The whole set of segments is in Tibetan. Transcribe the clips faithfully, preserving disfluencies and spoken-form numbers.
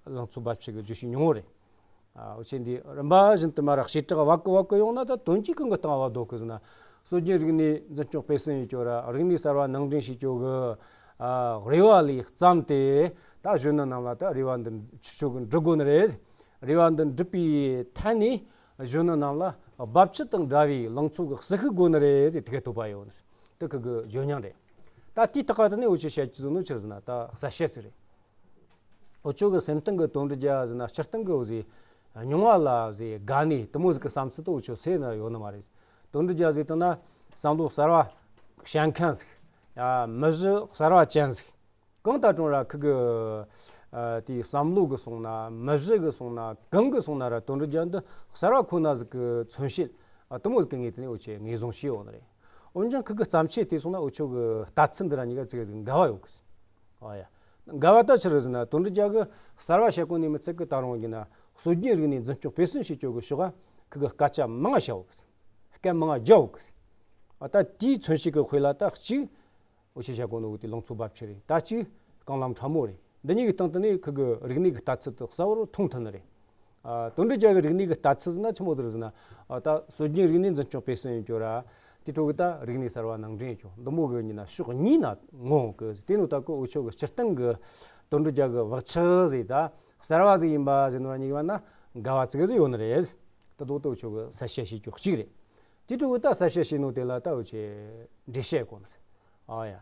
ལང་ཚོ་འབབ་ཆུ་གི་བརྗོད་གཞི་ཉུང་ངུ་རེད། ཨ། འུ་ཆོ་འདི་རིམ་པ་བཞིན་དུ་མར་བྱེ་བྲག་བ་གི་བ་གི་ཡོང་ན། ད་དོན་གྱིས་གང་གི་སྟེང་བ་དོ་གི་ཟེར་ན། སྲོལ་རྒྱུན་རིག་གནས་འཛིན་སྐྱོང་སྤེལ་གསུམ་ཡེད་རྒྱུ་ར། རིག་གནས་གསར་བ་ནང་འདྲེན་བྱེད་རྒྱུ་གི། ཨ། རེ་བ་ལས་བརྩམས་ཏེ། ད་གཞོན་ནུ་རྣམས་ལ་ད་རེ་བ་འདི་ཁྱེད་ཆོ་གིས་འགྲུབ་དགོས་ནི་རེད། རེ་བ་འདི་འགྲུབ་པའི་ཐད་ནས་གཞོན་ནུ་རྣམས་ལ་འབབ་ཆུ་དང་འདྲ་བའི་ལང་ཚོ་གི་ཟིལ་ཤུགས་དགོས་ནི་རེད་ཟེར། དེ་ག་དོགས་པ་ཡོད་ནི་རེད། དེ་ཁོ་གི་བརྗོད་སྙིང་རེད། ད་དེའི་ཐོག་ཁ་དེ་ནས་འུ་ཆོས་བཤད་རྒྱུ་ཟེར་ནོ་ཆི་རེད་ཟེར་ན། ད་གསལ་བཤད་ཟིག་རེད། འུ་ཆོ་གི་སེམས་གཏིང་གི་དོན་འགྲུབ་རྒྱལ་ཟེར་ན། སྤྱིར་བཏང་གི་འུ་ཟོའི་མྱོང་བ་ལ་ཟོའི་དགའ་ནས་དེ་མོ་ཟིག་གི་བསམ་ཚུལ་དེ་འུ་ཆོ་སེམས་ན་ཡོད་ནི་མ་རེད། དོན་འགྲུབ་རྒྱལ་ཟེར་བཏང་ན་བསམ་བློ་གསར་བ་བཤད་མཁན་ཟིག། ཡ། མི་གཞི་གསར་བ་ཅན་ཟིག། གང་ལྟར་ཀྱང་ར་ཁོ་གི། ཨ། དེའི་བསམ་བློ་གི་སོང་ན། མི་གཞི་གི་སོང་ན། གང་གི་སོང་ན་ར། དོན་འགྲུབ་རྒྱལ་འདི་གསར་བ་ཁོ་ན་ཟིག་གི་མཚོན་བྱེད། ཨ། དེ་མོ་ཟིག་གི་ངོས་དེ་ནས་འུ་ཆོས་ངོས་བཟུང་བྱས་ཡོད་ནི་རེད། འོན་ཀྱང་ཁོ་གི་བརྩམས་ཆོས་དེ་སོང་ན་འུ་ཆོ་གི་ལྟ་ཚུལ་འདི་ར་གཉིས་ཀ་ཙི་གེ་ཟིག་འགལ་བ་ཡོད་གི། ཨ་ཡ། འགལ་བ་ད་ཆི་རེད་ཟེར་ན། དོན་འགྲུབ་རྒྱལ་གི་གསར་བ་བཤད་གོ་ནི་མི་ཚད་གི། ད་རུང་ཡིན་ན་སྲོལ་རྒྱུན་རིག་གནས་འཛིན་སྐྱོང་སྤེལ་གསུམ་བྱེད་རྒྱུ་གི་ཕྱོགས་ཁོ་གི་སྐད་ཆ་མང་ང་བཤད་ཡོད་གི། སྐད་མང་ང་རྒྱབ་ཡོད་གི། ཨ། ད་དེའི་མཚོན་བྱེད་གི་དཔེ་ལ་ད་གཅིག་འུ་ཆོས་བཤད་གོ་ནོ་གི་དེ་ལང་ཚོ་འབབ་ཆུ་རེད། ད་གཅིག་རྐང་ལམ་ཕྲ་མོ་རེད། འདི་གཉིས་ཀྱི་སྟེང་དེ་ནས་ཁོ་གི་རིག་གནས་ཀྱི་ལྟ་ཚུལ་དེ་གསལ་བོར་མཐོང་ཐུབ་ནི་རེད། ཨ། དོན་འགྲུབ་རྒྱལ་གི་རིག་གནས་ཀྱི་ལྟ་ཚུལ་ཟེར་ན་ཆི་མོ་ཟིག་རེད་ཟེར་ན། ཨ། ད་སྲོལ་རྒྱུན་རིག་གནས་འཛིན་སྐྱོང་སྤེལ་གསུམ་ཡེད་རྒྱུ་ར། དེ་འཕྲོ་གི་ད་རིག་གནས་གསར་བ་ནང་འདྲེན་ཡེད་རྒྱུ། འདི་མོ་གི་ཡིན་ན་ཕྱོགས་གཉིས་ན་ངོ་གི། དེ་ནོ་ད་གི་འུ་ཆོ་གི་སྤྱིར་བཏང་གི་དོན་འགྲུབ་རྒྱལ་གི་བག་ཆགས་ཟེར། ད་གསར་བ་ཟིག་ཡིན་པ་ཟེར་ནོ་ར་གཉིས་ཀ་ན་འགལ་བ་ཙི་གེ་ཟིག་ཡོད་ནི་རེད། དེ་དོག་དེ་འུ་ཆོ་གི་གསལ་བཤད་བྱེད་རྒྱུ་གཅིག་རེད། དེ་འཕྲོ་གི་ད་གསལ་བཤད་བྱེད་ནོ་དེ་ལ་ད་འུ་ཆོས་འགྲེལ་བཤད་གོ་ནི་རེད། ཨ་ཡ།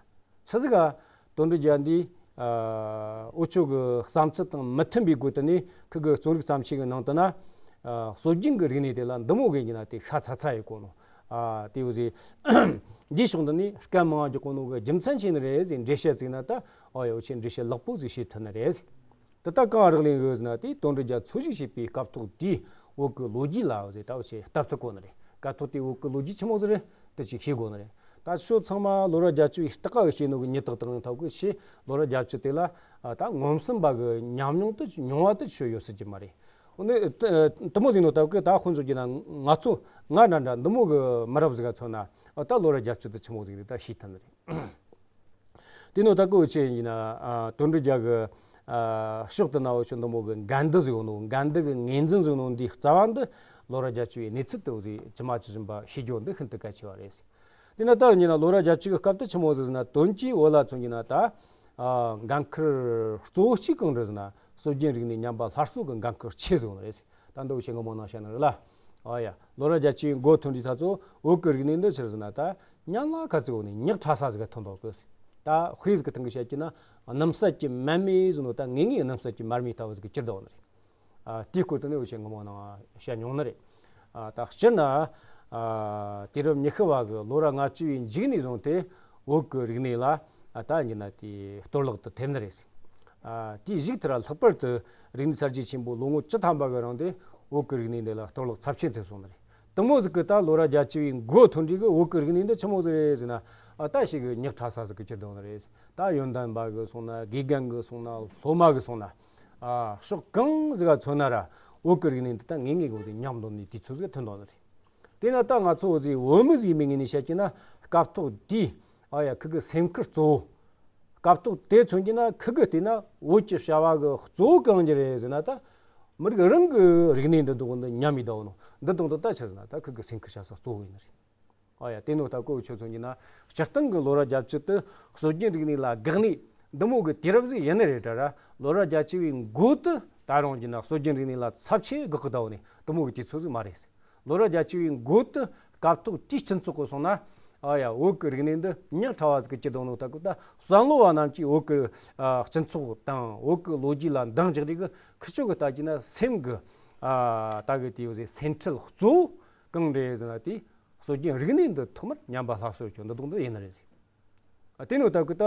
ཆི་ཟིག་ག། དོན་འགྲུབ་རྒྱལ་འདི། ཨ། འུ་ཆོ་གི་བསམ་ཚུལ་དང་མི་མཐུན་པའི་སྒོ་དེ་ནས་ཁོ་གི་རྩོམ་རིག་བརྩམས་ཆོས་གི་ནང་དུ་ན། ཨ། སྲོལ་རྒྱུན་གི་རིག་གནས་དེ་ལ་འདི་མོ་གི་ཡིན་ན་དེ་ཤ་ཚ་ཚ་ཡེད་གོ་ནོ། ཨ། དེ་འུ་ཟོས་འདིའི་ཕྱོགས་འདི་ནས་སྐད་མང་རྒྱག་གོ་ནོ་གི་རྒྱུ་མཚན་ཆི་ནི་རེད་ཟེར་འགྲེལ་བཤད་བཙུགས་ན། ད་ཨ་ཡ། འུ་ཆོས་འགྲེལ་བཤད་ལེགས་པོ་ཟིག་བྱེད་ཐུབ་ནི་རེད། དེ་ད་གང་རག་ལས་གི་ཟེར་ན། དེ་དོན་འགྲུབ་རྒྱལ་འཚོ་བཞུགས་བྱེད་པའི་སྐབས་ཐོག་དེའི་བོད་ཀྱི་ལོ་རྒྱུས་ལ་འུ་ཟོས་ད་འུ་ཆོས་ལྟ་ཐུབ་གོ་ནི་རེད། སྐབས་ཐོག་དེའི་བོད་ཀྱི་ལོ་རྒྱུས་ཆི་མོ་ཟིག་རེད། དེ་ཅིག་ཤེས་དགོས་ནི་རེད། ད་ཆོ་ཚང་མ་ལོ་ར་བརྒྱད་ཅུ་ཡི་སྟག་ག་གི་བྱས་ནོ་གི་མྱི་དག་དང་ཐོག་གི་ཆོས་ལོ་ར་བརྒྱད་ཅུ་དེ་ལ། ཨ། ད་མངོན་སུམ་པ་གི་ཉམས་མྱོང་དེ་མྱོང་བ་དེ་ཆོ་ཡོད་སྲིད་ཀྱི་མ་རེད། འོ་ནི་དེ་མོ་ཟིག་ནོ་ད་གི་ད་ཁོང་ཚོ་གི་ན་ང་ཚོ་ང་འདྲ་འདྲ་འདི་མོ་གི་མི་རབས་ཟིག་ག་མཚོན་ན། ཨ། ད་ལོ་ར་བརྒྱད་ཅུ་དེ་ཆི་མོ་ཟིག་རེད། ད་ཤེས་ཐུབ་ནི་རེད། དེ་ནོ་ད་གི་འུ་ཆོས་ཡིན་ན། ཨ། དོན་འགྲུབ་རྒྱལ་གི། ཨ། ཕྱོགས་དེ་ན་འུ་ཆོ་འདི་མོ་གི་འགལ་འདུ་ཟིག་ཡོད་ནོ། འགལ་འདུ་གི་ངོས་འཛིན་ཟིག་ནོ། འདིའི་རྩ་བ་འདི་ལོ་ར་བརྒྱད་ཅུ་ཡི་གནས་ཚུལ་དེ་འུ་ཟོས་ཇི་མ་ཇི་བཞིན་པ་ཤེས་རྒྱུ་འདི་ཤིན་ཏུ་གལ་ཆེ་བ་རེད། དེ་ན་ད་ཡིན་ན་ལོ་ར་བརྒྱད་ཅུ་གི་སྐབས་དེ་ཆི་མོ་ཟིག་ཟེར་ན། དོན་གྱིས་བོད་ལ་མཚོན་གྱི་ན་ད། ཨ། འགན་ཁུར་གཙོ་བོ་གཅིག་གང་རེད་ཟེར་ན། སྲོལ་རྒྱུན་རིག་གནས་ཉམས་པ་སླར་གསོ་གི་འགན་ཁུར་ཆེ་ཟིག་ཡོད་ནི་རེད། ད་འདི་འུ་ཆོས་སྔ་མོ་ནང་བཤད་ནི་རེད་ལ། ཨ་ཡ། ལོ་ར་བརྒྱད་ཅུའི་འགོ་ཐོན་དུས་ད་ཚོ་བོད་ཀྱི་རིག་གནས་འདི་ཆི་རེད་ཟེར་ན། ད་ཉམས་ལ་ཁ་ཚིག་འོག་ནས་ཉག་ཕྲ་ས་ཟིག་ག་ཐོན་འདུག་གི། ད་དཔེ་ཟིག་གི་སྟེང་གི་བཤད་ཀྱི་ན། སྣུམ་ཟད་ཀྱི་མར་མེ་ཟེར་ནོ། ད་ངེས་ངེས་སྣུམ་ཟད་ཀྱི་མར་མེ་ལྟ་བུ་ཟིག་གི་གྱུར་བསྡད་ཡོད་ནི་རེད། ཨ། དེའི་སྐོར་དེ་ནི་འུ་ཆོས་སྔ་མོ་ནང་བཤད་མྱོང་ནི་རེད། ཨ། ད་སྤྱིར་ན། ཨ། དུས་རབས་ཉི་ཤུ་བ་གི་ལོ་ར་ལྔ་བཅུ་བའི་མཇུག་ནས་བཟུང་སྟེ་བོད་ཀྱི་རིག་གནས་ལ། ཨ། ད་ཡིན་ན་དེ་གཏོར་བརླག་ཏུ་ཐེབས་ནི་རེད། ཨ། དེའི་གཞུག་ཏུ་ར་ལྷག་པར་དུ་རིག་གནས་གསར་བརྗེ་ཆེན་པོ་ལོ་ངོ་བཅུ་ཐམ་པ་གི་རིང་དེ་བོད་ཀྱི་རིག་གནས་འདི་ལ་གཏོར་བརླག་ཚབས་ཆེན་ཐེབས་སོང་ནི་རེད། དེ་མོ་ཟིག་གི་ད་ལོ་ར་བརྒྱད་ཅུ་བའི་འགོ་ཐོན་དུས་གི་བོད་ཀྱི་རིག་གནས་འདི་ཆི་མོ་ཟིག་རེད་ཟེར་ན། ཨ། ད་ཞིག་གི་ཉག་ཕྲ་ས་ཟིག་གི་གྱུར་བསྡད་ཡོད་ནི་རེད། ད་ཡོན་ཏན་པ་གི་སོང་ན། དགེ་རྒན་གི་སོང་ན། སློབ་མ་གི་སོང་ན། ཨ། ཕྱོགས་གང་ཟིག་ག་མཚོན་ན་ར་བོད་ཀྱི་རིག་གནས་འདི་ད་ངེས་ངེས་གོ་དེ་ཉམས་འགྲོ་ནི་དུས་ཚོད་ཟིག་ཐོན་འདུག་ནི་རེད། དེ་ན་ད་ང་ཚོ་འུ་ཟོའི་བོད་མི་ཟིག་མིན་ངེས་ནས་བཤད་ཀྱི་ན། སྐབས་ཐོག་དེའི། ཨ་ཡ། ཁོ་གི་སེམས་ཁུར་གཙོ་བོ། སྐབས་ཐོག་དེ་མཚོན་གྱི་ན། ཁོ་གི་བལྟས་ན་བོད་ཀྱི་བྱ་བ་གི་གཙོ་བོ་གང་ཅི་རེད་ཟེར་ན། ད་མི་རིགས་རང་གི་རིག་གནས་འདི་དག་འདི་ཉམས་ཡི་ད་འོ་ནོ། འདི་དག་འདི་ད་ཆི་ཟེར་ན། ད་ཁོ་གི་སེམས་ཁུར་བྱ་ས་གཙོ་བོ་ཡིན་ནི་རེད། ཨ་ཡ། དེ་ནོ་ད་གི་འུ་ཆོས་མཚོན་གྱི་ན། སྤྱིར་བཏང་གི་ལོ་ར་བརྒྱད་ཅུ་དེ་སྲོལ་རྒྱུན་རིག་གནས་ལ་དགག་ནས་འདི་མོ་གི་དུས་རབས་ཟིག་ཡིན་ནི་རེད་ད་ར། ལོ་ར་བརྒྱད་ཅུ་བའི་འགོ་དེ་ད་རུང་གི་ན་སྲོལ་རྒྱུན་རིག་གནས་ལ་ཚབས་ཆེ་དགག་གི་ད་འོ་ནི་འདི་མོ་གི་དུས་ཚོད་ཟིག་མ་རེད། ལོ་ར་བརྒྱད་ཅུ་བའི་འགོ་དེ་སྐབས་ཐོག་དེའི་སྤྱི་ཚོགས་གི་སོང་ན། ཨ་ཡ། བོད་ཀྱི་རིག་གནས་འདི་ཉག་ཕྲ་བ་ཟིག་གི་གྱུར་འདུག་ནོ། ད་གི་ད་བསམ་བློ་བ་རྣམས་ཀྱིས་བོད་ཀྱི། ཨ། སྤྱི་ཚོགས་དང་བོད་ཀྱི་ལོ་རྒྱུས་ལ་འདང་རྒྱག་དུས་གི་ཁི་ཆོ་གི་ལྟ་གྱི་ན་སེམས་གི། ཨ། ད་གི་དེ་འུ་ཟོའི་སེམས་ཁྲལ་གཙོ་བོ་གང་རེད་ཟེར་ན། དེ་སྲོལ་རྒྱུན་རིག་གནས་འདི་ཐོག་མར་ཉམས་པ་སླར་གསོ་བྱེད་རྒྱུ་འདི་དག་འདི་ཡིན་ནི་རེད། ཨ། དེ་ནོ་ད་གི་ད་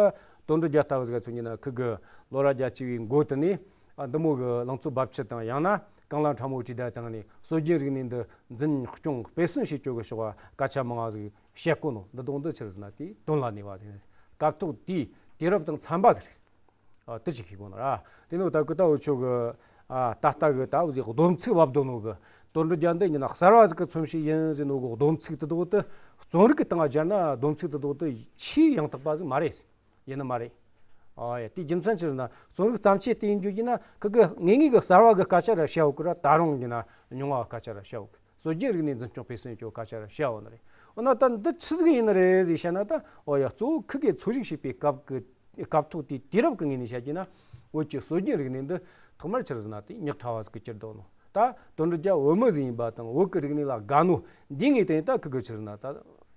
དོན་འགྲུབ་རྒྱལ་ལྟ་བུ་ཟིག་ག་མཚོན་གྱི་ན། ཁོ་གི་ལོ་ར་བརྒྱད་ཅུ་བའི་འགོ་དེ་ནས། ཨ། འདི་མོ་གི་ལང་ཚོ་འབབ་ཆུ་དང་། ཡང་ན་རྐང་ལམ་ཕྲ་མོ་བྲིས་ད་བཏང་ནས་སྲོལ་རྒྱུན་རིག་གནས་འདི་འཛིན་སྐྱོང་སྤེལ་གསུམ་བྱེད་རྒྱུ་གི་ཕྱོགས་ལ་སྐད་ཆ་མང་ང་ཟིག་བཤད་གོ་ནོ། འདི་དག་འདི་ཆི་རེད་ཟེར་ན། དེ་དོན་ལ་གནས་པ་ཟིག་ནི། སྐབས་ཐོག་དེའི་དུས་རབས་དང་འཚམ་པ་ཟིག་རེད། ཨ། དེ་ཅིག་ཤེས་དགོས་ནི་ར། དེ་ནོ་ད་གི་ད་འུ་ཆོ་གི། ཨ། ད་ལྟ་གི་ད་འུ་ཟོའི་སྡོམ་ཚིག་བབས་འདུག་ནོ་གི། དོན་འགྲུབ་རྒྱལ་འདི་ཡིན་ན་གསར་བ་ཟིག་གི་མཚོན་བྱེད་ཡིན་ཟེར་ནོ་གི་སྡོམ་ཚིག་དེ་དག་དེ། རྩོམ་རིག་གི་སྟེང་སྦྱར་ན་སྡོམ་ཚིག་དེ་དག་དེ་ཆེས་ཡང་དག་པ་ཟིག་མ་རེད། ཡིན་ནི་མ་རེད། ཨ་ཡ། དེའི་རྒྱུ་མཚན་ཆི་ཟེར་ན། རྩོམ་རིག་བརྩམས་ཆོས་དེ་ཡིན་རྒྱུ་ཡིན་ན་ཁི་གི་ངེས་ངེས་ཀྱི་གསར་བ་གི་སྐད་ཆ་ར་བཤད་ཡོད་གི་ར། ད་རུང་ཡིན་ན་རྙིང་བ་སྐད་ཆ་ར་བཤད་ཡོད་གི། སྲོལ་རྒྱུན་རིག་གནས་འཛིན་སྐྱོང་སྤེལ་གསུམ་གྱི་སྐད་ཆ་ར་བཤད་ཡོད་ནི་རེད། འོ་ན་ད་འདི་ཆི་ཟིག་ཡིན་ནི་རེད་ཟེར་བཤད་ན། ད་འོ་ཡ། གཙོ་བོ་ཁི་གི་འཚོ་བཞུགས་བྱེད་པའི་སྐབས་ཀྱི་སྐབས་ཐོག་དེའི་དུས་རབས་ཀྱི་ངོས་ནས་བཤད་རྒྱུ་ན། བོད་ཀྱི་སྲོལ་རྒྱུན་རིག་གནས་འདི་ཐོག་མར་ཆི་ཟེར་ན་དེ་ཉག་ཕྲ་བ་ཟིག་གི་གྱུར་འདུག་ནོ། ད་དོན་འགྲུབ་རྒྱལ་བོད་མི་ཟིག་ཡིན་པ་དང་བོད་ཀྱི་རིག་གནས་ལ་དགའ་ནོ་འདི་ངེས་དེ་ད་ཁི་གི་ཆི་ཟེར་ན་ད།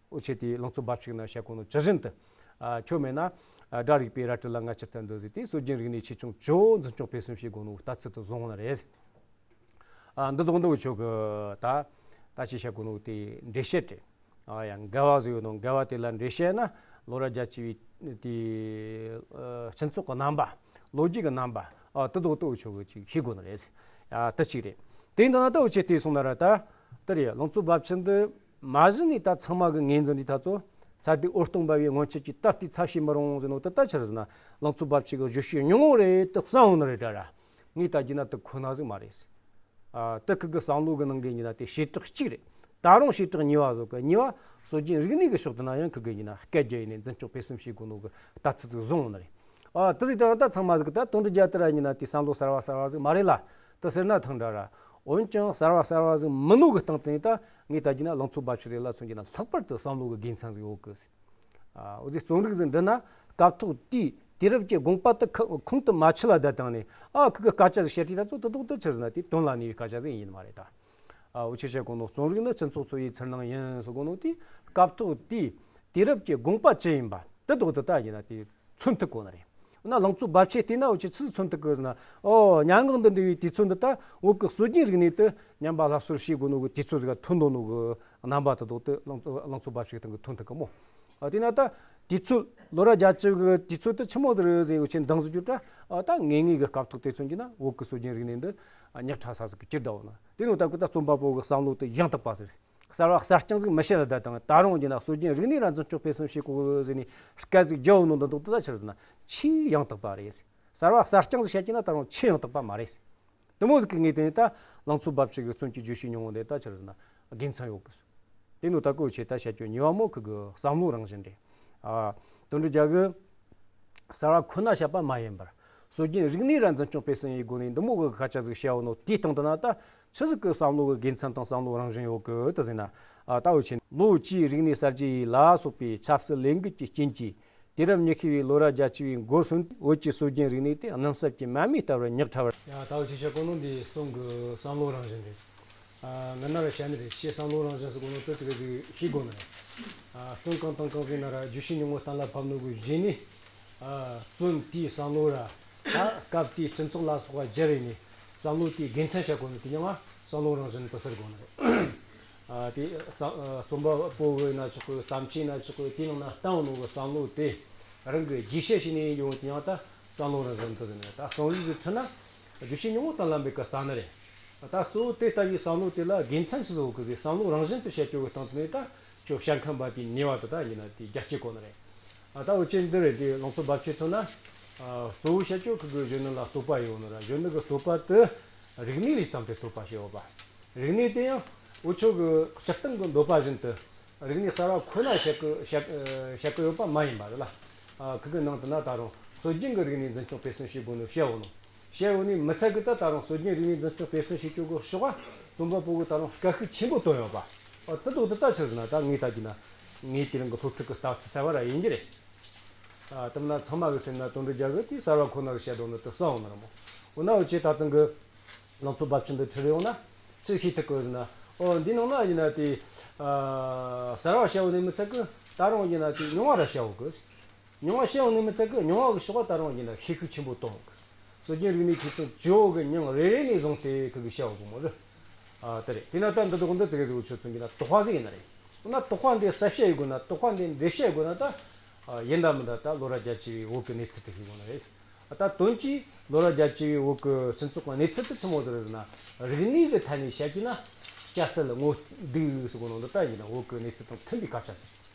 འུ་ཆོས་དེའི་ལང་ཚོ་སྦ་ཕྱུག་ན་བཤད་གོ་ནོ་ཇི་བཞིན་དུ། ཨ། ཁྱོད་མེད་ན། ཨ། སྒྲ་རིག་པའི་རལ་གྲི་ལ་ང་ཅི་ལྟར་འདོད་ཟེར། དེ་སྲོལ་རྒྱུན་རིག་གནས་ཆེ་ཆུང་ཇོ་བོ་འཛིན་སྐྱོང་སྤེལ་གསུམ་བྱེད་དགོས་ནོ་ལྟ་ཚུལ་དུ་བཟུང་བ་ནི་རེད། ཨ། འདི་དག་འདི་འུ་ཆོ་གི་ད་ད་ཅི་བཤད་གོ་ནོ་དེ་འགྲེལ་བཤད་རེད། ཨ་ཡ། འགལ་བ་ཟིག་ཡོད་ནོ། འགལ་བ་དེ་ལ་འགྲེལ་བཤད་ན་ལོ་ར་རྒྱ་ཆེ་བའི་དེ། ཨ། སྤྱི་ཚོགས་ཀྱི་རྣམ་པ། ལོ་རྒྱུས་ཀྱི་རྣམ་པ། ཨ། དེ་དག་དེ་འུ་ཆོ་གི་ཅིག་ཤེས་དགོས་ནི་རེད། ཨ། དེ་གཅིག་རེད། དེ་འདི་ན་ད་འུ་ཆོས་དེ་སོང་ན་ར་ད། དེ་རེད། ལང་ཚོ་སྦ་ཕྱུག་འདི། མ་གཞི་ནས་ད་ཚང་མ་གི་ངོས་འཛིན་འདི་ད་ཚོ། ཚ་དུས་འོད་སྟོང་འབར་བའི་སྔོན་ཆད་ཀྱི་ད་ལྟའི་ཚབ་བྱེད་མི་རུང་ཟེར་ནོ་དེ་ད་ཆི་ཟེར་ན། ལང་ཚོ་སྦ་ཕྱུག་གི་བརྗོད་བྱའི་སྙིང་བོ་རེད་དེ་བསམ་འོང་ནི་རེད་ད་ར། ངས་ད་རྒྱུ་ན་དེ་ཁོ་ན་ཟིག་མ་རེད། ཨ། དེ་ཁི་གི་བསམ་བློ་གི་ནང་གི་ཡིན་ན་དེ་བྱེ་བྲག་གཅིག་རེད། ད་རུང་བྱེ་བྲག་གཉིས་པ་བཟོ་གི། གཉིས་པ་སྲོལ་རྒྱུན་རིག་གནས་ཀྱི་ཕྱོགས་དེ་ན་ཡང་ཁི་གི་ཡིན་ན་སྐད་རྒྱག་ཡིན་ནས་འཛིན་སྐྱོང་སྤེལ་གསུམ་བྱེད་དགོས་ནོ་གི་ལྟ་ཚུལ་ཟིག་བཟུང་འོང་ནི་རེད། ཨ། དེ་ཟིག་ད་ད་ཚང་མ་ཟིག་གི་ད་དོན་འགྲུབ་རྒྱལ་དེ་ར་ཡིན་ན་དེ་བསམ་བློ་གསར་བ་གསར་བ་ཟིག་མ་རེད་ལ། དེ་ཟེར་ན་ཐང་འདྲ་ར། འོན་ཀྱང་གསར་བ་གསར་བ་ཟིག་མིན་ནོ་གི་སྟེང་དུ་ནས་ད་ངས་ད་རྒྱུ་ན་ལང་ཚོ་སྦ་ཕྱུག་རེད་ལ་མཚོན་རྒྱུ་ན་ལྷག་པར་དུ་བསམ་བློ་གི་དགེ་མཚན་ཟིག་ཡོད་གི། ཨ། འུ་ཚོས་རྩོམ་རིག་ཟིག་འབྲི་ན་སྐབས་ཐོག་དེའི་དུས་རབས་ཀྱི་དགོངས་པ་དེ་ཁ་ཁོང་དུ་མ་ཆུད་ལ་བསྡད་བཏང་ནས། ཨ། ཁི་གི་སྐད་ཆ་ཟིག་བཤད་དུས་ད་ཚོ་དེ་དག་དེ་ཆི་ཟེར་ན་དེ་དོན་ལ་གནས་པའི་སྐད་ཆ་ཟིག་ཡིན་མ་རེད་ད། ཨ། འུ་ཆོས་བཤད་གོ་ནོ་རྩོམ་རིག་ནི་སྤྱི་ཚོགས་འཚོ་བའི་ཚུར་སྣང་ཡིན་ཟེར་གོ་ནོ་དེ་སྐབས་ཐོག་དེའི་དུས་རབས་ཀྱི་དགོངས་པ་ཅི་ཡིན་པ་དེ་དག་དེ་ད་ཡིན་ན་དེ། མཚོན་ཐུབ་གོ་ནི་རེད། འོ་ན་ལང་ཚོ་སྦ་ཕྱུག་བལྟས་ན་འུ་ཆོས་ཆི་ཟིག་མཚོན་ཐུབ་གི་ཟེར་ན། ཨོ། སྙན་ངག་འདི་འབྲི་བའི་དུས་ཚོད་འདི་ད་བོད་ཀྱི་སྲོལ་རྒྱུན་རིག་གནས་དེ་ཉམས་པ་སླར་གསོ་བྱེད་དགོས་ནོ་གི་དུས་ཚོད་ཟིག་ག་ཐོན་འདུག་ནོ་གི་རྣམ་པ་དེ་དག་དེ་ལང་ཚོ་ལང་ཚོ་སྦ་ཕྱུག་སྟེང་གི་ཐོན་ཐུབ་གི་མོ། ཨ། དེས་ན་ད་དུས་ཚོད་ལོ་ར་བརྒྱད་ཅུ་གི་དུས་ཚོད་དེ་ཆི་མོ་ཟིག་རེད་ཟེར་འུ་ཆོས་འདང་ཟིག་རྒྱུ་ད། ཨ། ད་ངེས་ངེས་གི་སྐབས་ཐོག་དེ་མཚོན་རྒྱུ་ན་བོད་ཀྱི་སྲོལ་རྒྱུན་རིག་གནས་འདི་ཉག་ཕྲ་ས་ཟིག་གི་གྱུར་བསྡད་ཡོད་ན། དེ་ནོ་ད་གི་ད་རྩོམ་པ་པོ་གི་བསམ་བློ་དེ་ཡང་དག་པ་ཟིག་རེད། གསར་བ་གསར་རྐྱང་ཟིག་མི་བཤད་ལ་བསྡད་དང་། ད་རུང་ཡིན་ན་སྲོལ་རྒྱུན་རིག་གནས་ར་འཛིན་སྐྱོང་སྤེལ་གསུམ་བྱེད་དགོས་ཟེར་ནས་སྐད་ཟིག་རྒྱག་ནོ་འདི་དག་དེ་ད་ཆི་རེད་ཟེར་ན་ཆེས་ཡང་དག་པ་རེད། གསར་བ་གསར་རྐྱང་ཟིག་བཤད་ཀྱི་ན་ད་རུང་ཆེས་ཡང་དག་པ་མ་རེད། དེ་མོ་ཟིག་གི་ངོས་དེ་ད་ལང་ཚོ་སྦ་ཕྱུག་གི་རྩོམ་གྱི་བརྗོད་བྱའི་སྙིང་བོ་འདི་ད་ཆི་རེད་ཟེར་ན་དགེ་མཚན་ཡོད་གི། དེ་ནོ་ད་གི་འུ་ཆོས་ད་བཤད་རྒྱུ་གཉིས་པ་མོ་ཁི་གི་བསམ་བློ་རང་བཞིན་རེད། ཨ། དོན་འགྲུབ་རྒྱལ་གི་གསར་བ་ཁོ་ན་བཤད་པ་མ་ཡིན་པར། སྲོལ་རྒྱུན་རིག་གནས་ར་འཛིན་སྐྱོང་སྤེལ་གསུམ་ཡི་སྒོ་ནས་འདི་མོ་གི་སྐད་ཆ་ཟིག་བཤད་ཡོད་ནོ་དེའི་སྟེང་དུ་ན་ད་ཆི་ཟིག་གི་བསམ་བློ་གི་དགེ་མཚན་དང་བསམ་བློ་རང་བཞིན་ཡོད་གི་དེ་ཟེར་ན། ཨ། ད་འུ་ཆོས་ལོ་བཅུའི་རིག་གནས་གསར་བརྗེ་ཡིས་ལ་སོགས་པའི་ཆབ་སྲིད་ལས་འགུལ་གྱི་རྐྱེན་གྱིས། དུས་རབས་ཉི་ཤུ་བའི་ལོ་ར་བརྒྱད་ཅུ་བའི་འགོ་སོན་བོད་ཀྱི་སྲོལ་རྒྱུན་རིག་གནས་དེ་གནམ་ས་ཀྱི་མར་མེ་ལྟ་བུར་ཉག་ཕྲ་བར། ཡ། ད་འུ་ཆོས་བཤད་གོ་ནོ་འདི་རྩོམ་གི་བསམ་བློ་རང་བཞིན་རེད། ཨ། ངས་ན་ར་བཤད་ནི་རེད། ཆེས་བསམ་བློ་རང་བཞིན་ཟེར་གོ་ནོ་དེ་དེ་ག་ཟིག་ཤེས་དགོས་ནི་རེད། ཨ། རྩོམ་གང་དང་གང་ཟིག་ན་ར་བརྗོད་བྱའི་སྙིང་བོ་གཏན་ལ་ཕབ་ནོ་གི་གཞི་ནས། ཨ། རྩོམ་དེའི་བསམ་བློ་ར། ད་སྐབས་དེའི་སྤྱི་ཚོགས་ལ་སོགས་པ་སྦྱར་རེ་ནས་བསམ་བློ་དེའི་དགེ་མཚན་བཤད་གོ་ནི་དེ་ཡང་བསམ་བློ་རང་བཞིན་དུ་ཟེར་དགོས་ནི་རེད། ཨ། དེ་རྩ་ཨ། རྩོམ་པ་པོ་གི་ན་ཆོག་གི། བརྩམས་ཆོས་ན་ཆོག་གི། དེའི་ནང་ན་བཏང་ནོ་གི་བསམ་བློ་དེ་རང་གི་རྒྱས་བཤད་བྱས་ནས་ཡོང་དེ་ཡང་ད་བསམ་བློ་རང་བཞིན་དུ་ཟེར་ནི་རེད། ད་རྩོམ་རིག་ཟིག་བྲིས་ན་བརྗོད་བྱའི་སྙིང་བོ་གཏན་ལ་འབེབས་གི་རྩ་ནི་རེད། ད་གཙོ་བོ་དེ་ལྟ་བུའི་བསམ་བློ་དེ་ལ་དགེ་མཚན་ཆི་ཟིག་ཡོད་གི་ཟེར་བསམ་བློ་རང་བཞིན་དུ་བཤད་རྒྱུ་གི་སྟེང་དུ་ནས་ད་ཁྱོད་བཤད་མཁན་པ་དེའི་ནུས་པ་དེ་ད་ཡིན་ན་དེ་རྒྱ་སྐྱེད་གོ་ནི་རེད། ཨ། ད་འུ་ཆོས་འདི་རེད། དེ་ལང་ཚོ་སྦ་ཕྱུག་ཐོན་ན། ཨ། གཙོ་བོ་བཤད་རྒྱུ་ཁི་གི་གཞོན་ནུ་ལ་བསྟོད་པ་ཡོད་ནི་ར། གཞོན་ནུ་གི་བསྟོད་པ་དེ་རིག་གནས་ལས་བརྩམས་ཏེ་བསྟོད་པ་བྱས་ཡོད་པ། རིག་གནས་དེ་ཡང་འུ་ཆོ་གི་སྤྱིར་བཏང་གི་འདོད་པ་བཞིན་དུ་རིག་གནས་གསར་བ་ཁོ་ན་བཤད་གི་བཤད་བཤད་གི་ཡོད་པ་མ་ཡིན་པ་རེད་ལ། ཨ། ཁི་གི་ནང་དུ་ན་ད་རུང་སྲོལ་རྒྱུན་གི་རིག་གནས་འཛིན་སྐྱོང་སྤེལ་གསུམ་བྱེད་དགོས་ནི་བཤད་ཡོད་ནོ། བཤད་ཡོད་ནི་མི་ཚད་གི་ད་ད་རུང་སྲོལ་རྒྱུན་རིག་གནས་འཛིན་སྐྱོང་སྤེལ་གསུམ་བྱེད་རྒྱུ་གི་ཕྱོགས་ལ་རྩོམ་པ་པོ་གི་ད་རུང་དཀའ་ཤུགས་ཆེན་པོ་བཏོན་ཡོད་པ། ཨ། དེ་དག་དེ་ད་ཆི་ཟེར་ན་ད་ངས་ལྟ་རྒྱུ་ན་ངས་དེ་རིང་གི་སློབ་ཕྲུག་གི་ལྟ་ཚུལ་གསར་བ་ར་ཡིན་རྒྱུ་རེད། ཨ། དེ་མིན་ན་ཚང་མ་གི་སེམས་ན་དོན་འགྲུབ་རྒྱལ་གི་དེའི་གསར་བ་ཁོ་ན་གི་བཤད་དོན་ནི་དེ་གསལ་འོང་ནི་རེད་མོ། འོ་ན་འུ་ཆོས་ད་ཐེངས་གི་ལང་ཚོ་སྦ་ཕྱུག་འདི་བྲིས་ཡོང་ན་ཅི་ཤེས་ཐུབ་གི་ཟེར་ན། ཨོ། འདི་ནང་ན་ཡིན་ན་དེ། ཨ། གསར་བ་བཤད་ཡོང་ནི་མི་ཚད་གི་ད་རུང་ཡིན་ན་དེ་རྙིང་བ་ར་བཤད་ཡོད་གི། རྙིང་བ་བཤད་ཡོང་ནི་མི་ཚད་གི་རྙིང་བ་གི་ཕྱོགས་ད་རུང་ཡིན་ན་ཤེད་ཤུགས་ཆེན་པོ་གཏོང་གི། སྲོལ་རྒྱུན་རིག་གནས་ཁྱེད་ཚོ་ཇོ་བོ་གི་མྱིང་རེ་རེ་ནས་བཟུང་སྟེ་ཁི་གི་བཤད་ཡོད་གི་མོ་ཟེར། ཨ། དེ་རེད། དེས་ན་ད་འདི་དག་འདི་ཙི་གེ་ཟིག་འུ་ཆོས་མཚོན་གྱི་ན་དོགས་པ་ཟིག་ཡིན་ན་རེད། འོ་ན་དོགས་པ་འདི་གསལ་བཤད་ཡེད་དགོས་ན། དོགས་པ་འདི་འགྲེལ་བཤད་ཡེད་དགོས་ན་ད། ཨ། ཡིན་ད་མིན་ད་ད་ལོ་ར་རྒྱ་ཆེ་བའི་བོད་ཀྱི་གནས་ཚུལ་དེ་ཤེས་དགོས་ནི་རེད། ད་དོན་གྱིས་ལོ་ར་རྒྱ་ཆེ་བའི་བོད་ཀྱི་སྤྱི་ཚོགས་ཀྱི་གནས་ཚུལ་དེ་ཆི་མོ་དེ་རེད་ཟེར་ན། རིག་གནས་ཀྱི་ཐད་ནས་བཤད་ཀྱི་ན་སྐྱ་སེར་ངོ་སྡུག་ཟེར་གོ་ནོ་འདི་ད་ཡིན་ན་བོད་ཀྱི་གནས་ཚུལ་དང་མཐུན་པའི་སྐད་ཆ་ཟེར།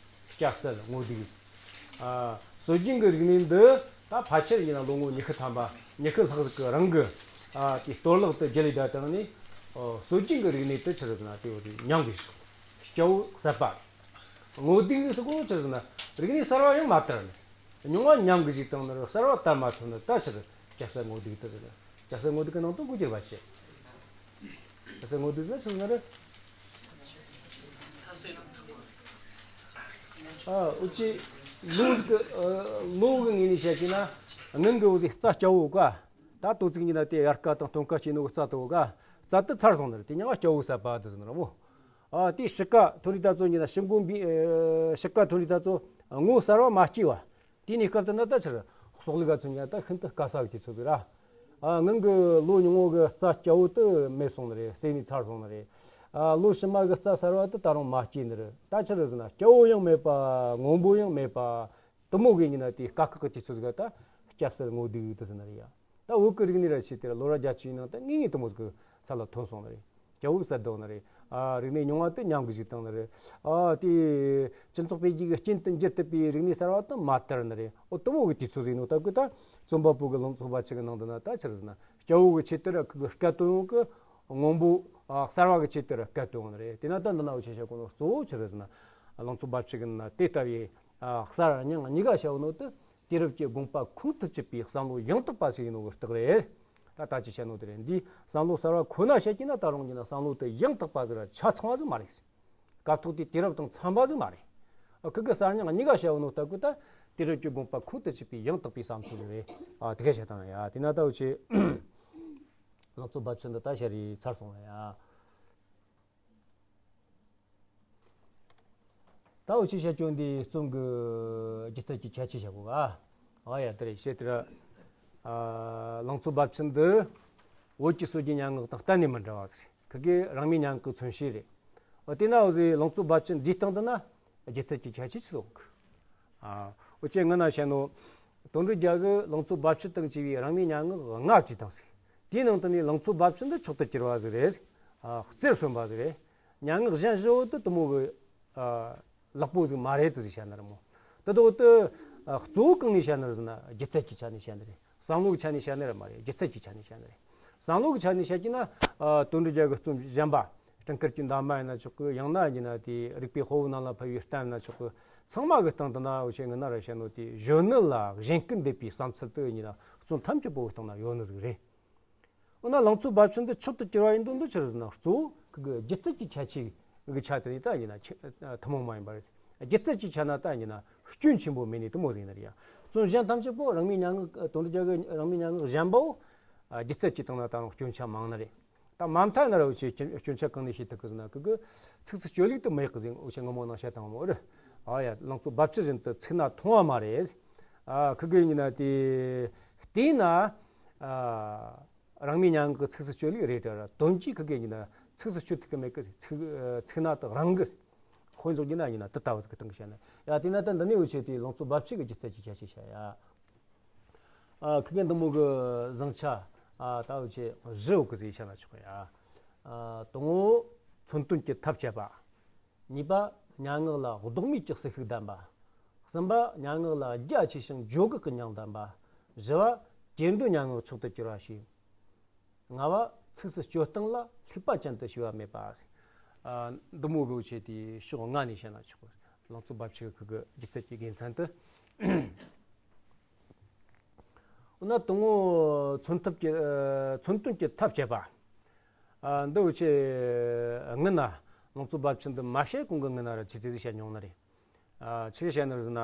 སྐྱ་སེར་ངོ་སྡུག། ཨ། སྲོལ་རྒྱུན་གྱི་རིག་གནས་འདི་ད་ཕལ་ཆེར་ཡིན་ན་ལོ་ངོ་ཉི་ཤུ་ཐམ་པ་ཉི་ཤུ་ལྷག་ཟིག་གི་རིང་གི། ཨ། དེའི་གཏོར་བརླག་ཏུ་བརྒྱུད་ལས་བསྡད་བཏང་ནས། ཨོ། སྲོལ་རྒྱུན་གྱི་རིག་གནས་དེ་ཆི་རེད་ཟེར་ན་དེ་བོ་དེ་ཉམས་གི་ཞིག། སྐྱ་བོ་གསར་པ་རེད། ངོ་སྡུག་ཟེར་གོ་ཆི་རེད་ཟེར་ན་རིག་གནས་གསར་བ་ཡང་མ་དར་ནས། རེད། མྱོང་བ་ཉམས་ཀྱི་ཞིག་བཏང་ནི་རེད། གསར་བ་དར་མ་ཐུབ་ནི། ད་ཕྱིར་སྐྱ་སེར་ངོ་སྡུག་དེ་རེད། སྐྱ་སེར་ངོ་སྡུག་གི་ནང་དུ་འགོ་འགྱུར་བ་བྱེད། སྐྱ་སེར་ངོ་སྡུག་ཟེར་ཆི་ཟིག་ནི་རེད། ཨ་འུ་ཅི་ལོ་གི་ཨ་ལོ་གི་ངོས་ནས་བཤད་ཀྱི་ན། སྔོན་གི་འུ་ཟིག་རྩྭ་སྐྱ་བོ་ག་ད་དོ་ཚིགས་ཉིད་ན་དེ་དབྱར་ཁ་དང་སྟོན་ཁ་སྐྱེས་ནོ་གི་རྩྭ་དོ་ག་རྩྭ་དེ་ཚར་སོང་ནི་རེད། དེ་མྱིང་ང་སྐྱ་བོ་གསར་པ་དེ་ཟེར་ནི་རེད་མོ། ཨ་དེ་ཕྱི་ཀ་ཐོན་རི་ད་ཚོ་ཉིད་ན་ཕྱི་མགོ་འབུས། ཨ་ཕྱི་ཀ་ཐོན་རི་ད་ཚོ་ངོ་གསར་བ་མ་སྐྱེས་པ། དེ་ནས་སྐབས་དེ་ན་ད་ཕྱིར་ཟོག་ལུག་ག་ཚོ་ཉིད་ད་ཤིན་ཏུ་དཀའ་ས་གི་དུས་ཚོད་རེད། ཨ་སྔོན་གི་ལོ་ཉུང་ངུ་གི་རྩྭ་སྐྱ་བོ་དེ་མེད་སོང་ནི་རེད། ཟད་ནས་ཚར་སོང་ནི་རེད། ཨ་ལོ་ཕྱི་མ་གི་རྩྭ་གསར་བ་དེ་ད་རུང་མ་སྐྱེས་ནི་རེད། ད་ཕྱིར་ཟེར་ན་སྐྱ་བོ་ཡང་མེད་པ། སྔོན་པོ་ཡང་མེད་པ། དེ་མོ་གི་ཉིད་ན་དེ་དཀའ་ཁག་གི་དུས་ཚོད་ཟིག་ད་སྐྱ་སེར་ངོ་སྡུག་དེ་ཟེར་ནི་རེད་ཡ། ད་བོད་ཀྱི་རིག་གནས་ར་ཆེ་དེ་ར་ལོ་རབས་བརྒྱད་ཅུའི་ནང་དུ་ངེས་ངེས་དེ་མོ་ཟིག་གི་ཚད་ལ་ཐོན་སོང་ནི་རེད། སྐྱ་བོ་གསར་བཏང་ནི་རེད། ཨ་རིག་གནས་རྙིང་བ་དེ་ཉམས་གི་ཞིག་བཏང་ནི་རེད། ཨ་དེ་སྤྱི་ཚོགས་འཕེལ་རྒྱས་ཀྱི་རྐྱེན་དུ་འགྱུར་ཐུབ་པའི་རིག་གནས་གསར་བ་དེ་མ་དར་ནི་རེད། ཨོ་དེ་མོ་གི་དུས་ཚོད་ཟིག་ནོ་ད་གི་ད་རྩོམ་པ་པོ་གི་ལང་ཚོ་བ་ཕྱི་གི་ནང་དུ་ན་ད་ཕྱིར་ཟེར་ན་སྐྱ་བོ་གི་ཆེད་དུ་ར་ཁུ་གི་སྐད་དོད་ཡོང་གི། སྔོན་པོ་ཨ་གསར་བ་གི་ཆེད་དུ་ར་སྐད་དོད་ཡོང་ནི་རེད། དེ་ན་ད་འདི་ན་འུ་ཆོས་བཤད་གོ་ནོ་གཙོ་བོ་ཆི་རེད་ཟེར་ན། ལང་ཚོ་བ་ཕྱི་གི་ན་དེ་ལྟ་བུའི་ཨ་གསར་རྙིང་གཉིས་ཀ་བཤད་ཡོད་ནོ་དེ། དུས་རབས་ཀྱི་དགོངས་པ་ཁུངས་དུ་ཆུད་པའི་བསམ་བློ་ཡང་དག་པ་ཞིག་ཡིན་ནོ་གི་རྟགས་རེད། ད་ལྟ་ཅི་བཤད་ནོ་དེ་རེད། འདིའི་བསམ་བློ་གསར་བ་ཁོ་ན་བཤད་ཀྱི་ན་ད་རུང་གི་ན་བསམ་བློ་དེ་ཡང་དག་པ་ཟིག་ར་ཆ་ཚང་བ་ཟིག་མ་རེད། སྐབས་ཐོག་དེའི་དུས་རབས་དང་འཚམ་པ་ཟིག་མ་རེད། ཨ་ཁུ་གི་གསར་རྙིང་གཉིས་ཀ་བཤད་ཡོད་ནོ་ལྟ་གི་ད་དུས་རབས་ཀྱི་དགོངས་པ་ཁུངས་དུ་ཆུད་པའི་ཡང་དག་པའི་བསམ་ཚུལ་ཟིག་རེད། ཨ་དེ་ག་བཤད་དང་ཡ། དེ་ན་ད་འུ་ཆོས་ལང་ཚོ་བ་ཕྱི་འདི་ད་ཤར་རི་ཚར་སོང་ལ་ཡ། ད་འུ་ཆོས་བཤད་རྒྱུ་འདི་རྩོམ་གི་སྒྱུ་རྩལ་གྱི་ཁྱད་ཆོས་བཤད་གོ་ག་ཨ་ཡ་དེ་རེད། བཤད་དེ་ར། ཨ་ལང་ཚོ་བ་ཕྱི་འདི་བོད་ཀྱི་སྲོལ་རྒྱུན་སྙན་ངག་དང་གཏན་ནས་མི་འདྲ་བ་ཟིག་རེད། ཁི་གེ་རང་མོས་སྙན་ངག་གི་མཚོན་བྱེད་རེད། འོ་དེ་ན་འུ་ཟིག་ལང་ཚོ་བ་ཕྱི་འདིའི་སྟེང་དུ་ན་སྒྱུ་རྩལ་གྱི་ཁྱད་ཆོས་ཆི་ཟིག་ཡོད་གི་ཨ་འུ་ཆོས་སྔ་ན་བཤད་ནོ། དོན་གྲུབ་རྒྱལ་གྱིས་ལང་ཚོ་བ་ཕྱི་དང་བཅས་པའི་རང་མོས་སྙན་ངག་ལྔ་བྲིས་བཏང་ཟིག་དེའི་ནང་དུ་ནས་ལང་ཚོ་བ་ཕྱི་འདི་མཆོག་ཏུ་གྱུར་བ་ཟིག་རེད། ཨ་རྩེར་སོན་པ་ཟིག་རེད། སྙན་ངག་གཞན་བཞི་བོ་དེ་དེ་མོ་གི་ཨ་ལེགས་པོ་ཟིག་མ་རེད་དེ་ཟིག་བཤད་ནི་རེད་མོ། དེ་དག་དེ་ཨ་གཙོ་བོ་གང་ནས་བཤད་ནི་རེད་ཟེར་ན་སྒྱུ་རྩལ་གྱི་ཆ་ནས་བཤད་ནི་རེད། བསམ་བློ་གི་ཆ་ནས་བཤད་ནི་རེད་མ་རེད། སྒྱུ་རྩལ་གྱི་ཆ་ནས་བཤད་ནི་རེད། བསམ་བློ་གི་ཆ་ནས་བཤད་ཀྱི་ན་ཨ་དོན་གྲུབ་རྒྱལ་གྱི་རྩོམ་གཞན་པ། སྤྲིན་དཀར་གྱི་འདབ་མ་ཡིན་ན་ཆོག་གི་ཡང་ན་ཡིན་ན་དེ་རིག་པའི་དཔའ་བོ་རྣམས་ལ་ཕུལ་བའི་གཏམ་ཡིན་ན་ཆོག་གི་ཚང་མ་གི་སྟེང་དུ་ན་འུ་ཆོས་སྔ་ན་ར་བཤད་ནོ་དེ་གཞོན་ནུ་ལ་གཞན་སྐུལ་འདེབས་པའི་བསམ་ཚུལ་དེ་ཡིན་ན་རྩོམ་ཐམས་ཅད་པོ་གི་སྟེང་ན་ཡོད་ནི་ཟིག་རེད། འོ་ན་ལང་ཚོ་བ་ཕྱི་འདི་མཆོག་ཏུ་གྱུར་བ་ཡིན་དོན་འདི་ཆི་རེད་ཟེར་ན་གཙོ་བོ་ཁི་གི་སྒྱུ་རྩལ་གྱི་ཁྱད་ཆོས་གི་ཆ་དེ་ནི་ད་ཡིན་ན་ཆེ་ཐུན་མོང་མ་ཡིན་པ་རེད། སྒྱུ་རྩལ་གྱི་ཆ་ན་ད་ཡིན་ན་སྐྱོན་ཆེན་པོ་མེད་ནི་དེ་མོ་ཟིག་ཡིན་ནི་རེད་ཡ། རྩོམ་གཞན་ཐམས་ཅད་པོ་རང་མོས་སྙན་ངག་དོན་གྲུབ་རྒྱལ་གྱི་རང་མོས་སྙན་ངག་གཞན་པའོ། སྒྱུ་རྩལ་གྱི་སྟེང་ན་ད་རུང་སྐྱོན་ཆ་མང་ནི་རེད། ད་མ་མཐའ་ན་ར་འུ་ཆོས་སྐྱོན་ཆ་གང་ནས་ཤེས་ཐུབ་གི་ཟེར་ན་ཁི་གི་ཚིགས་སུ་བཅད་ལུགས་དེ་མེད་གི་ཟིག་འུ་ཆོས་སྔ་མོ་ནང་བཤད་བཏང་བ་མོ་རེད། ཨ་ཡ་ལང་ཚོ་བ་ཕྱི་བཞིན་དུ་ཚིག་སྣ་མཐོང་བ་མ་རེད། ཨ་ཁི་གེ་ཡིན་ན་དེ་བལྟས་ན་ཨ་རང་མོས་སྙན་ངག་གི་ཚིགས་སུ་བཅད་ལུགས་རེད་དྲ་ར་དོན་གྱིས་ཁི་གེ་ཡིན་ན་ཚིགས་སུ་བཅད་ཐུབ་གི་མེད་གི་ཚིག་ཚིག་སྣ་དག་རང་གི་དཔེ་འཇོག་རྒྱུ་ན་ཡིན་ན་དེ་ལྟ་བུ་ཟིག་གི་སྟེང་གི་བཤད་ན་ཡ། དེ་ན་ད་འདི་ནས་འུ་ཆོས་དེ་ལང་ཚོ་བ་ཕྱི་གི་སྒྱུ་རྩལ་གྱི་ཁྱད་ཆོས་བཤད་ཡ། ཨ་ཁི་གེ་འདི་མོ་གི་བཟང་ཆ་ཨ་ད་འུ་ཆོས་བཞི་ཡོད་གི་ཟེར་བཤད་ན་ཆོག་གི་ཡ། ཨ་དང་པོ་མཚོན་དོན་གྱི་ཐབས་སྤྱད་པ། གཉིས་པ་སྙན་ངག་ལ་ལྡོག་མེད་ཀྱི་ཟིལ་ཤུགས་ལྡན་པ། གསུམ་པ་སྙན་ངག་ལ་རྒྱ་ཆེ་ཞིང་འཇོག་སྒེག་གི་མྱིང་ལྡན་པ། བཞི་བ་གྱེར་འདོན་སྙན་ངག་མཆོག་ཏུ་གྱུར་བ་ཞིག་ལྔ་བ་ཚིགས་སུ་བཅད་སྟངས་ལ་ལྷུག་པ་ཅན་དུ་ཞུ་བ་མེད་པ། ཨ་འདི་མོ་གི་འུ་ཆོས་དེ་ཕྱོགས་ལྔ་ནས་བཤད་ན་ཆོག་ལང་ཚོ་བ་ཕྱི་གི་ཁི་གི་སྒྱུ་རྩལ་གྱི་དགེ་མཚན་དེ། འོ་ན་དང་པོ་མཚོན་ཐབས་ཀྱི་ཨ་མཚོན་དོན་གྱི་ཐབས་སྤྱད་པ། ཨ་འདི་འུ་ཆོས་སྔོན་ན་ལང་ཚོ་བ་ཕྱི་འདི་མ་བཤད་གོང་གི་སྔོན་ན་ར་ཆི་ཟིག་བཤད་མྱོང་ནི་རེད། ཨ་ཆི་བཤད་ནི་རེད་ཟེར་ན།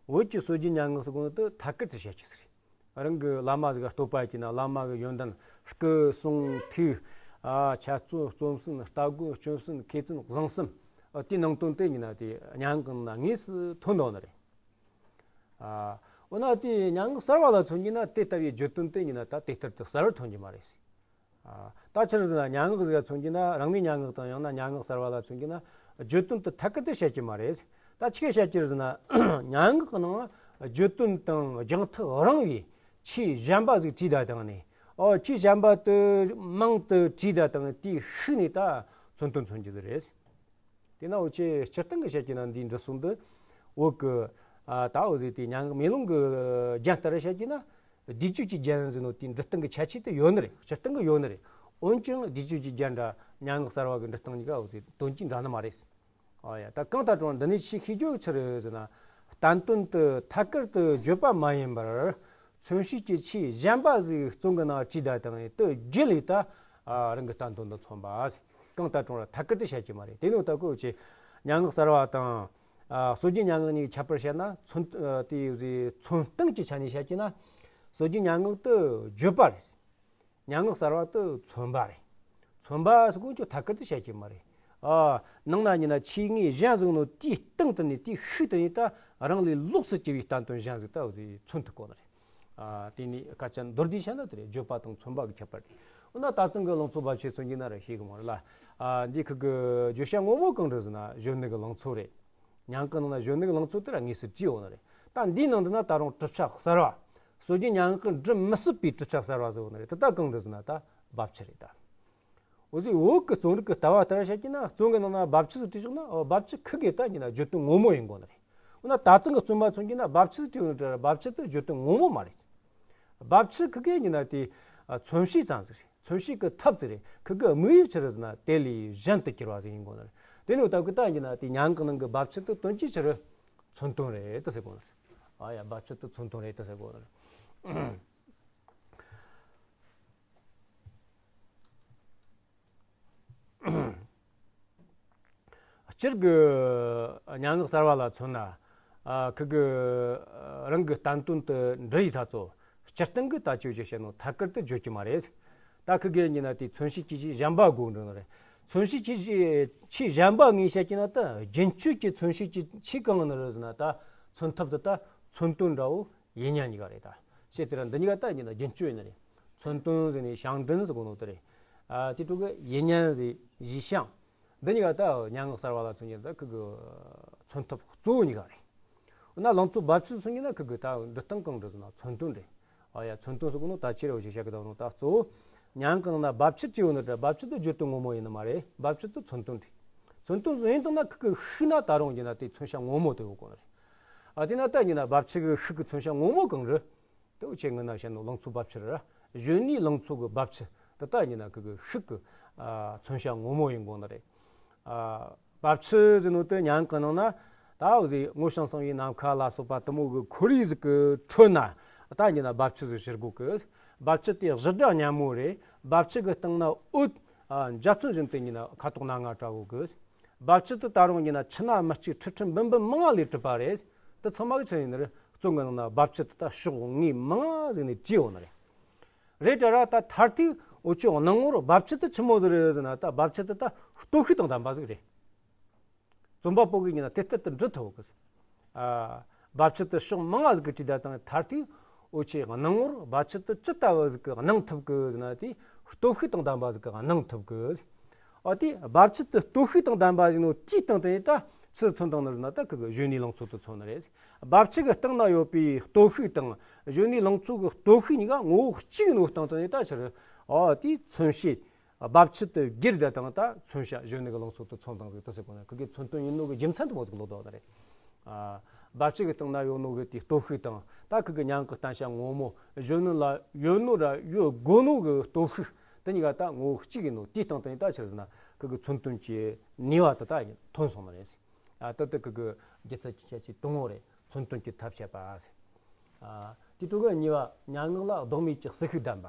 བོད་ཀྱི་སྲོལ་རྒྱུན་སྙན་ངག་ཟེར་གོ་ནོ་དེ་ཐད་ཀར་དུ་བཤད་རྒྱུ་ཟིག་རེད། རང་གི་བླ་མ་ཟིག་ག་བསྟོད་པ་བྱས་ན་བླ་མ་གི་ཡོན་ཏན་སྐུ་གསུང་ཐུགས། ཨ་འཆད་རྩོད་རྩོམ་གསུམ་ལྟ་དགོས་སྤྱོད་གསུམ་མཁས་བཙུན་བཟང་གསུམ། ཨ་དེའི་ནང་དོན་དེ་ཡིན་ན་དེ་སྙན་ངག་ནང་དངོས་སུ་ཐོན་འདུག་ནི་རེད། ཨ་འོ་ན་དེ་སྙན་ངག་གསར་བ་ལ་མཚོན་གྱི་ན་དེ་ལྟ་བུའི་བརྗོད་དོན་དེ་ཡིན་ན་ད་དེ་ལྟར་དུ་གསལ་བར་ཐོན་གྱི་མ་རེད། ཨ་ད་ཆི་རེད་ཟེར་ན་སྙན་ངག་ཟིག་ལ་མཚོན་གྱི་ན་རང་མོས་སྙན་ངག་དང་ཡང་ན་སྙན་ངག་གསར་བ་ལ་མཚོན་གྱི་ན་བརྗོད་དོན་དེ་ཐད་ཀར་དུ་བཤད་ཀྱི་མ་རེད། ད་ཆི་གི་བཤད་ཀྱི་རེད་ཟེར་ན་སྙན་ངག་གི་ནང་བརྗོད་དོན་དང་རྒྱང་ཐག་རིང་བའི་ཆོས་གཞན་པ་ཟིག་བྲིས་ད་བཏང་ནས། ཨོ་ཆོས་གཞན་པ་དེ་མང་དུ་བྲིས་ད་བཏང་ནས་དེའི་ཤུགས་ནས་ད་མཚོན་དོན་མཚོན་རྒྱུ་ཟིག་རེད། དེ་ན་འུ་ཆོས་སྤྱིར་བཏང་གི་བཤད་ཀྱི་ན་འདིའི་འབྲི་སྲོལ་འདི་བོད་ཀྱི་ཨ་ད་འུ་ཟིག་དེ་སྙན་ངག་མེ་ལོང་གི་རྒྱན་ལྟར་བཤད་ཀྱི་ན། བསྡུས་བརྗོད་ཀྱི་རྒྱན་ཟེར་ནོ་དེའི་འབྲི་སྟངས་ཀྱི་ཁྱད་ཆོས་དེ་ཡོད་ནི་རེད། སྤྱིར་བཏང་གི་ཡོད་ནི་རེད། འོན་ཀྱང་བསྡུས་བརྗོད་ཀྱི་རྒྱན་འདྲ་སྙན་ངག་གསར་བ་གི་འབྲི་སྟངས་གཉིས་ཀ་འུ་ཟིག་དོན་གྱིས་འདྲ་ནི་མ་རེད། ཨ་ཡ་ད་གང་ལྟར་ཀྱང་འདི་ནས་ཆེས་ཤེས་རྒྱུ་ཆི་རེད་ཟེར་ན། བསྟན་དོན་དུ་ཐད་ཀར་དུ་བརྗོད་པ་མ་ཡིན་པར། མཚོན་བྱེད་ཀྱི་ཆོས་གཞན་པ་ཟིག་རྩོམ་གྱི་ནང་བྲིས་ད་དང་དུ་རྒྱུད་ལས་ད། ཨ། རང་གི་བསྟན་དོན་དུ་མཚོན་པ། གང་ལྟར་དྲང་ར་ཐད་ཀར་དུ་བཤད་ཀྱི་མ་རེད། དེ་ནི་ད་ཀོ་ཆེ་སྙན་ངག་གསར་བ་དང་། ཨ། སྲོལ་རྒྱུན་སྙན་ངག་གཉིས་ཁྱད་པར་བཤད་ན། མཚོན། ཨ། དེ་ཡི་མཚོན་སྟངས་ཀྱི་ཆ་ནས་བཤད་ཀྱི་ན། སྲོལ་རྒྱུན་སྙན་ངག་ཏུ་བརྗོད་པ་རེད། སྙན་ངག་གསར་བ་དུ་མཚོན་པ་རེད། མཚོན་པ་ཟེར་གོ་ཆོ་ཐད་ཀར་དུ་བཤད་ཀྱི་མ་རེད། ཨ། ནང་ན་ཡིན་ན་ཆོས་ངེས་གཞན་ཟིག་ནོ་དེའི་སྟེང་དུ་ནས་དེའི་ཤུགས་དུ་ནས་ད་རང་ལས་ལོགས་སུ་གྱུར་པའི་བསྟན་དོན་གཞན་ཟིག་ད་འོ་དེ་མཚོན་ཐུབ་གོ་ནི་རེད། ཨ། དེ་ནས་སྐད་ཆ་མདོར་བསྡུས་བཤད་ན་དེ་རེད། བརྗོད་པ་དང་མཚོན་པ་གི་ཁྱད་པར་རེད། འོ་ན་ད་ཙང་གི་ལང་ཚོ་རྦབ་ཆུ་མཚོན་གྱི་ན་ར་ཤེས་གི་མ་རེད་ལ། ཨ། འདི་ཁུ་གི་བརྗོད་བྱ་ངོ་མ་གང་རེད་ཟེར་ན་གཞོན་ནུ་གི་ལང་ཚོ་རེད། སྙན་ངག་ནང་ན་གཞོན་ནུ་གི་ལང་ཚོ་དེ་ར་དངོས་སུ་བྲིས་ཡོད་ནི་རེད། ད་འདིའི་ནང་དུ་ན་ད་རུང་གྲུབ་ཆ་གསར་བ། སྲོལ་རྒྱུན་སྙན་ངག་གི་འབྲི་མི་སྲིད་པའི་གྲུབ་ཆ་གསར་བ་ཟིག་ཡོད་ནི་རེད། དེ་ད་གང་རེད་ཟེར་ན་ད་རྦབ་ཆུ་རེད་ད། འོ་ཟིག་བོད་ཀྱི་རྩོམ་རིག་གི་ལྟ་བ་ལྟར་བཤད་ཀྱི་ན་རྩོམ་གི་ནང་ན་རྦབ་ཆུ་ཟིག་བྲིས་བཞག་ན། འོ། རྦབ་ཆུ་ཁུ་གེ་ད་ཡིན་ན་བརྗོད་དོན་ངོ་མ་ཡིན་དགོས་ནི་རེད། འོ་ན་ད་ཙང་གི་རྩོམ་པ་མཚོན་གྱི་ན་རྦབ་ཆུ་ཟིག་བྲིས་ཡོད་ནི་རེད། རྦབ་ཆུ་དེ་བརྗོད་དོན་ངོ་མ་མ་རེད། རྦབ་ཆུ་ཁུ་གེ་ཡིན་ན་དེ། ཨ། མཚོན་བྱེད་ཙམ་ཟིག་རེད། མཚོན་བྱེད་ཀྱི་ཐབས་ཟིག་རེད། ཁུ་གེ་དམིགས་ཡུལ་ཆི་རེད་ཟེར་ན་དེ་ལས་གཞན་དུ་གྱུར་བ་ཟིག་ཡིན་དགོས་ནི་རེད། དེ་ནི་འོ་ད་ཁུ་ད་ཡིན་ན་དེ་སྙན་ངག་ནང་གི་རྦབ་ཆུ་དེ་དོན་གྱི་ཆི་རེད། མཚོན་དོན་རེད་དེ་ཟེར་དགོས་ནི་རེད། ཨ་ཡ། རྦབ་ཆུ་དེ་མཚོན་དོན་རེད་དེ་ཟེར་དགོས་ནི་རེད། སྤྱིར་གི་སྙན་ངག་གསར་བ་ལ་མཚོན་ན། ཨ། ཁུ་གི་རང་གི་བསྟན་དོན་དུ་འབྲི་ཡི་ཐ་ཚོ། སྤྱིར་བཏང་གི་ད་ཅི་བྱེད་བཤད་ནོ་ཐད་ཀར་དུ་བརྗོད་ཀྱི་མ་རེད། ད་ཁུ་གེ་ཡིན་ན་དེ་མཚོན་བྱེད་ཀྱི་ཆོས་གཞན་པ་དགོས་འགྲོ་ནི་རེད། མཚོན་བྱེད་ཀྱི་ཆོས་གཞན་པ་ངས་བཤད་ཀྱི་ན་ད་རྒྱུན་སྤྱོད་ཀྱི་མཚོན་བྱེད་ཀྱི་ཆོས་གང་ནི་རེད་ཟེར་ན་ད་མཚོན་ཐབས་དེ་ད་མཚོན་དོན་འདྲ་བོ། ཡིན་ཉན་གཉིས་ཀ་རེད་ད། ཞེས་དེ་ར་འདི་གཉིས་ཀ་ད་ཡིན་ན་རྒྱུན་སྤྱོད་ཡིན་ནི་རེད། མཚོན་དོན་ཟེར་ནས་བྱང་འདྲེན་ཟེར་གོ་ནོ་དེ་རེད། ཨ། དེ་དྲུག་གི་ཡིན་ཉན་ཟེར་གཞི་བྱང་། འདི་གཉིས་ཀ་ད་སྙན་ངག་གསར་བ་ལ་མཚོན་རྒྱུ་ད་ཁུ་གི་མཚོན་ཐབས་གཙོ་བོ་གཉིས་ཀ་རེད། འོ་ན་ལང་ཚོ་རྦབ་ཆུ་མཚོན་རྒྱུ་ན་ཁུ་གི་ད་འབྲི་སྟངས་གང་འདྲ་ཟེར་ན་མཚོན་དོན་རེད། ཨ་ཡ། མཚོན་དོན་ཟེར་གོ་ནོ་ད་ཅི་རེད་འོ་ཞེས་བཤད་གི་ད་ནོ་ད་གཙོ་བོ། སྙན་ངག་ནང་ན་རྦབ་ཆུ་བྲིས་ཡོད་ནི་ད་རྦབ་ཆུ་དེ་བརྗོད་དོན་ངོ་མ་ཡིན་ནི་མ་རེད། རྦབ་ཆུ་དེ་མཚོན་དོན་རེད། མཚོན་དོན་ཟེར་ཡིན་དང་ན་ཁུ་གི་ཤུགས་ན་ད་རུང་ཡིན་ན་དེ་མཚོན་བྱ་ངོ་མ་དེ་ཡོད་གོ་ནི་རེད། ཨ། དེ་ན་ད་ཡིན་ན་རྦབ་ཆུ་གི་ཤུགས་ཀྱི་མཚོན་བྱ་ངོ་མ་གང་རེད། དེ་འུ་ཆེ་ངི་ན་བཤད་ནོ་ལང་ཚོ་རྦབ་ཆུ་རེད། གཞོན་ནུའི་ལང་ཚོ་གི་རྦབ་ཆུ་དེ་ད་ཡིན་ན་ཁུ་གི་ཤུགས་ཀྱི། ཨ། མཚོན་བྱ་ངོ་མ་ཡིན་དགོས་ནི་རེད། ཨ། རྦབ་ཆུ་ཟེར་ནོ་དེ་སྙན་ངག་གི་ནང་ན་ད་འུ་ཟིག་སྔོ་ཞིང་སངས་པའི་ནམ་མཁའ་ལ་སོགས་པ་དེ་མོ་གི་ཁོར་ཡུག་ཟིག་གི་ཁྲོད་ན་ད་ཡིན་ན་རྦབ་ཆུ་ཟིག་ཕྱིར་གོ་གི། རྦབ་ཆུ་དེ་གཞི་སྒྲ་སྙན་མོ་རེད། རྦབ་ཆུ་གི་སྟེང་ན་འོད། ཨ། འཇའ་ཚོན་བཞིན་དུ་ཡིན་ན་ཁ་དོག་སྣ་ལྔ་བཀྲ་བོ་གི། རྦབ་ཆུ་དེ་ད་རུང་ཡིན་ན་ཆུ་སྣ་མི་གཅིག་ཁྲི་ཁྲི་འབུམ་འབུམ་མང་ང་ལས་གྲུབ་པ་རེད། དེ་ཚང་མ་གི་ཆི་ཡིན་ནི་རེད། རྩོམ་གི་ནང་ན་རྦབ་ཆུ་དེ་ད་ཕྱོགས་ངོས་མང་ང་ཟིག་ནས་བྲིས་ཡོད་ནི་རེད། རེད་དྲ་ར་ད་མཐར་ཐུག་འུ་ཆོའི་སྣང་ངོར་རྦབ་ཆུ་དེ་ཆི་མོ་ཟིག་རེད་ཟེར་ན་ད་རྦབ་ཆུ་དེ་ད་སྟོབས་ཤུགས་དང་ལྡན་པ་ཟིག་རེད། རྩོམ་པ་པོ་གིས་ཡིན་ན་དེ་ལྟར་དུ་འབྲི་ཐུབ་གི། ཨ། རྦབ་ཆུ་དེ་ཕྱོགས་མང་ང་ཟིག་གི་བྲིས་ད་དང་མཐར་ཐུག་འུ་ཆོའི་སྣང་ངོར་རྦབ་ཆུ་དེ་ཅི་ལྟ་བུ་ཟིག་གི་སྣང་ཐུབ་གི་ཟེར་ན་དེ་སྟོབས་ཤུགས་དང་ལྡན་པ་ཟིག་གི་སྣང་ཐུབ་གི། ཨ། དེ་རྦབ་ཆུ་དེ་སྟོབས་ཤུགས་དང་ལྡན་པ་ཟིག་ནོ་དེའི་སྟེང་དུ་ཡིན་ད་ཆི་མཚོན་བཏང་ནི་ཟེར་ན་ད་ཁུ་གི་གཞོན་ནུའི་ལང་ཚོ་དེ་མཚོན་ནི་རེད། རྦབ་ཆུ་གི་སྟེང་ན་ཡོད་པའི་སྟོབས་ཤུགས་དང་གཞོན་ནུའི་ལང་ཚོ་གི་སྟོབས་ཤུགས་གཉིས་ཀ་ངོ་བོ་གཅིག་ཡིན་ནོ་སྟེང་དུ་ཡིན་ད་ཕྱིར། ཨ། དེའི་མཚོན་བྱེད། རྦབ་ཆུ་དེ་བསྒྱུར་ད་དང་ད་མཚོན་བྱ་གཞོན་ནུ་གི་ལང་ཚོ་དེ་མཚོན་དང་ཟིག་དེ་ཟེར་གོ་ནི། ཁུ་གི་མཚོན་དོན་ཡིན་ནོ་གི་རྒྱུ་མཚན་དེ་མོ་ཟིག་ལོག་དོ་ནི་རེད། ཨ། རྦབ་ཆུ་གི་སྟེང་ན་ཡོད་ནོ་གི་དེའི་སྟོབས་ཤུགས་དང་ད་ཁུ་གི་སྙན་ངག་གི་བསྟན་བྱ་ངོ་མ་གཞོན་ནུ་ལ་ཡོད་ནོ་ར་ཡོད་དགོས་ནོ་གི་སྟོབས་ཤུགས་དེ་གཉིས་ཀ་ད་ངོ་བོ་གཅིག་ཡིན་ནོ་དེའི་སྟེང་དུ་ཡིན་ད་ཕྱིར་ཟེར་ན་ཁུ་གི་མཚོན་དོན་གྱི་ནུས་པ་དེ་ད་ཡིན་ཐོན་སོང་ནི་རེད། ཨ། དེ་དེ་ཁུ་གི་སྒྱུ་རྩལ་གྱི་ཁྱད་ཆོས་དང་པོ་རེད། མཚོན་དོན་གྱི་ཐབས་བཤད་པ་ཟེར། ཨ། དེ་དྲུག་གི་གཉིས་པ་སྙན་ངག་ལ་ལྡོག་མེད་ཀྱི་ཟིལ་ཤུགས་ལྡན་པ།